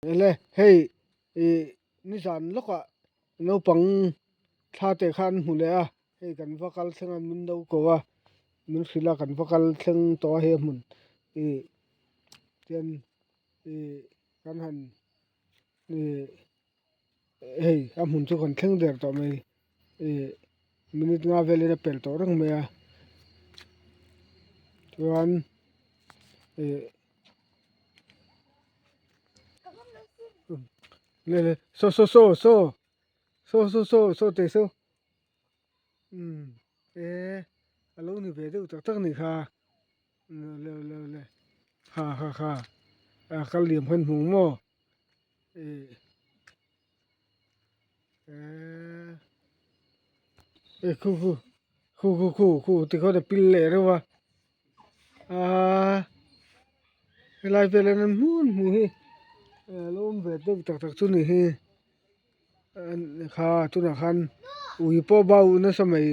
Ele hei ih nizan lawkah naupang thla te kha an hmu leh a hei kan va kal thleng a min lo ko a min hrilh a kan va kal thleng tawh a he hmun ih chuan ih kan han ih hei a hmun chu kan thleng der tawh mai ih minute nga velin a pel tawh reng mai a chuan ih. Le le so so so so so so so so te so um e a lo ni ve deuh tak tak ni kha le le le ha ha ha a kal liam khan hmu maw e e khu khu khu khu khu khu tikhawn a pil leh reuh a Aaa helai velah hian hmun hmuh hi a lo awm ve deuh tak tak chu ni hi kha tunah khan ui pawh bau nasa mai.